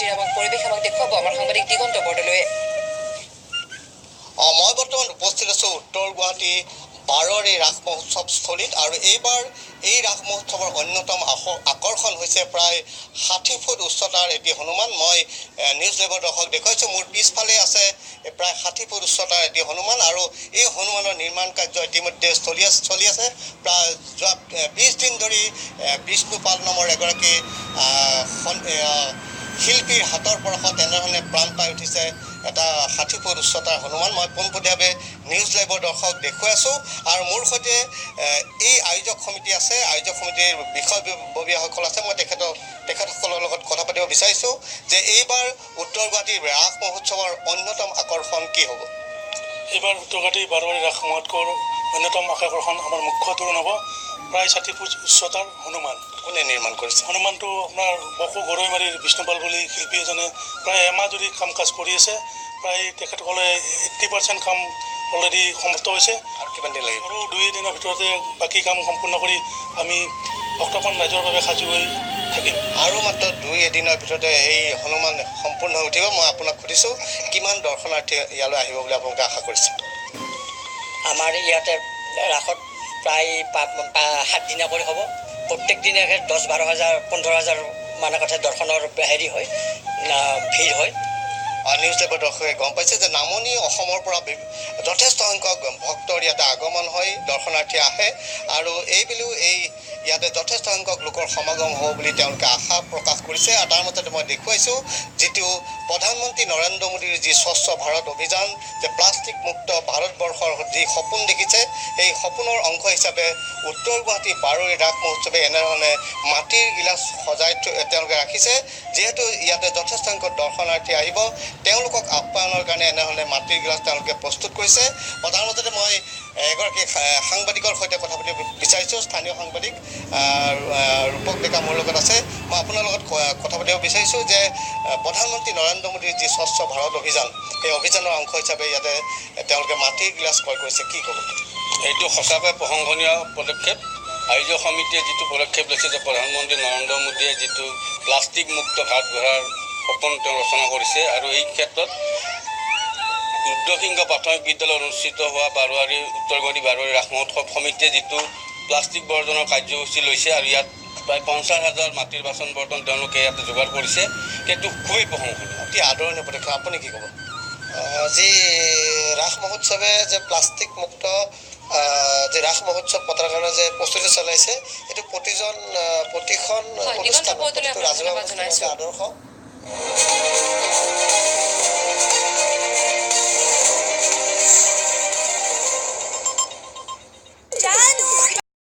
কাৰ্যসূচীৰ আমাক পৰিৱেশ আমাক দেখুৱাব আমাৰ সাংবাদিক দিগন্ত বৰদলৈয়ে। মই বৰ্তমান উপস্থিত আছোঁ উত্তৰ গুৱাহাটী বাৰৰ এই ৰাস মহোৎসৱস্থলীত আৰু এইবাৰ এই ৰাস মহোৎসৱৰ অন্যতম আকৰ্ষণ হৈছে প্ৰায় 60 ফুট উচ্চতাৰ এটি হনুমান। মই নিউজ লাইভৰ দৰ্শক দেখুৱাইছোঁ, মোৰ পিছফালে আছে প্ৰায় 60 ফুট উচ্চতাৰ এটি হনুমান আৰু এই হনুমানৰ নিৰ্মাণ কাৰ্য ইতিমধ্যে চলি আছে। প্ৰায় যোৱা 20 দিন ধৰি বিষ্ণু পাল নামৰ এগৰাকী শিল্পীৰ হাতৰ পৰশত এনেধৰণে প্ৰাণ পাই উঠিছে এটা 60 ফুট উচ্চতাৰ হনুমান। মই পোনপটীয়াভাৱে নিউজ লাইভৰ দৰ্শক দেখুৱাই আছোঁ আৰু মোৰ সৈতে এই আয়োজক সমিতি আছে, আয়োজক সমিতিৰ বিষয়ববীয়াসকল আছে। মই তেখেতসকলৰ লগত কথা পাতিব বিচাৰিছোঁ যে এইবাৰ উত্তৰ গুৱাহাটীৰ ৰাস মহোৎসৱৰ অন্যতম আকৰ্ষণ কি হ'ব? এইবাৰ উত্তৰ গুৱাহাটী বাৰোৱাৰী ৰাস মহোৎসৱৰ অন্যতম আকৰ্ষণ আমাৰ মুখ্য তোৰণ হ'ব প্ৰায় 60 ফুট উচ্চতাৰ হনুমান। কোনে নিৰ্মাণ কৰিছে হনুমানটো? আপোনাৰ বকো গৰৈমাৰীৰ বিষ্ণুপাল বুলি শিল্পী এজনে প্ৰায় এমাহ ধৰি কাম কাজ কৰি আছে। প্ৰায় তেখেতসকলে 80% কাম অলৰেডি সমাপ্ত হৈছে। আৰু কিমান দিন লাগিব? আৰু 2 দিনৰ ভিতৰতে বাকী কাম সম্পূৰ্ণ কৰি আমি ভক্তপ্ৰাণ ৰাইজৰ বাবে সাজু হৈ থাকিম। আৰু মাত্ৰ 2 এদিনৰ ভিতৰতে এই হনুমান সম্পূৰ্ণ হৈ উঠিব। মই আপোনাক সুধিছোঁ, কিমান দৰ্শনাৰ্থী ইয়ালৈ আহিব বুলি আপোনালোকে আশা কৰিছে? আমাৰ ইয়াতে ৰাসত প্ৰায় 7 দিনা কৰি হ'ব। প্ৰত্যেক দিনে 10-12 হাজাৰ 15 হাজাৰ মানৰ কথা দৰ্শনৰ হেৰি হয়, ভিৰ হয়। নিউজ লাইভৰ দৰ্শকে গম পাইছে যে নামনি অসমৰ পৰা যথেষ্ট সংখ্যক ভক্তৰ ইয়াতে আগমন হয়, দৰ্শনাৰ্থী আহে আৰু এইবুলিও এই ইয়াতে যথেষ্ট সংখ্যক লোকৰ সমাগম হ'ব বুলি তেওঁলোকে আশা প্ৰকাশ কৰিছে। আৰু তাৰ মাজতে মই দেখুৱাইছোঁ যিটো প্ৰধানমন্ত্ৰী নৰেন্দ্ৰ মোদীৰ যি স্বচ্ছ ভাৰত অভিযান, যে প্লাষ্টিক মুক্ত ভাৰতবৰ্ষৰ যি সপোন দেখিছে, সেই সপোনৰ অংশ হিচাপে উত্তৰ গুৱাহাটী বাৰৈ ৰাস মহোৎসৱে এনেধৰণে মাটিৰ গিলাচ সজাই তেওঁলোকে ৰাখিছে। যিহেতু ইয়াতে যথেষ্ট সংখ্যক দৰ্শনাৰ্থী আহিব, তেওঁলোকক আপ্যায়নৰ কাৰণে এনেধৰণে মাটিৰ গিলাচ তেওঁলোকে প্ৰস্তুত কৰিছে। তাৰ মাজতে মই এগৰাকী সাংবাদিকৰ সৈতে কথা পাতিব বিচাৰিছোঁ, স্থানীয় সাংবাদিক ৰূপক ডেকা মোৰ লগত আছে। মই আপোনাৰ লগত কথা পাতিব বিচাৰিছোঁ যে প্ৰধানমন্ত্ৰী নৰেন্দ্ৰ মোদীৰ যি স্বচ্ছ ভাৰত অভিযান, এই অভিযানৰ অংশ হিচাপে ইয়াতে তেওঁলোকে মাটিৰ গিলাচ ক্ৰয় কৰিছে, কি ক'ব? এইটো সঁচাকৈ প্ৰশংসনীয় পদক্ষেপ। আয়োজক সমিতিয়ে যিটো পদক্ষেপ লৈছে যে প্ৰধানমন্ত্ৰী নৰেন্দ্ৰ মোদীয়ে যিটো প্লাষ্টিক মুক্ত ভাৰত গঢ়াৰ সপোন তেওঁ ৰচনা কৰিছে আৰু এই ক্ষেত্ৰত ৰুদ্ৰসিংহ প্ৰাথমিক বিদ্যালয়ত অনুষ্ঠিত হোৱা বাৰোৱাৰী উত্তৰ গুৱাহাটী বাৰোৱাৰী ৰাস মহোৎসৱ সমিতিয়ে যিটো প্লাষ্টিক বৰ্জনৰ কাৰ্যসূচী লৈছে আৰু ইয়াত প্ৰায় 50 হাজাৰ মাটিৰ বাচন বৰ্তন তেওঁলোকে ইয়াতে যোগাৰ কৰিছে, সেইটো খুবেই প্ৰশংসনীয়, অতি আদৰণীয় পদক্ষেপ। আপুনি কি ক'ব? যি ৰাস মহোৎসৱে যে প্লাষ্টিক মুক্ত যে ৰাস মহোৎসৱ পতাৰ কাৰণে যে প্ৰস্তুতি চলাইছে, এইটো প্ৰতিখন দিগন্ত অনুষ্ঠান, বৰদলৈ, প্ৰতিটো আপোনাক ৰাজহুৱা ধন্যবাদ অনুষ্ঠানৰ জনাইছোঁ। আদৰ্শ।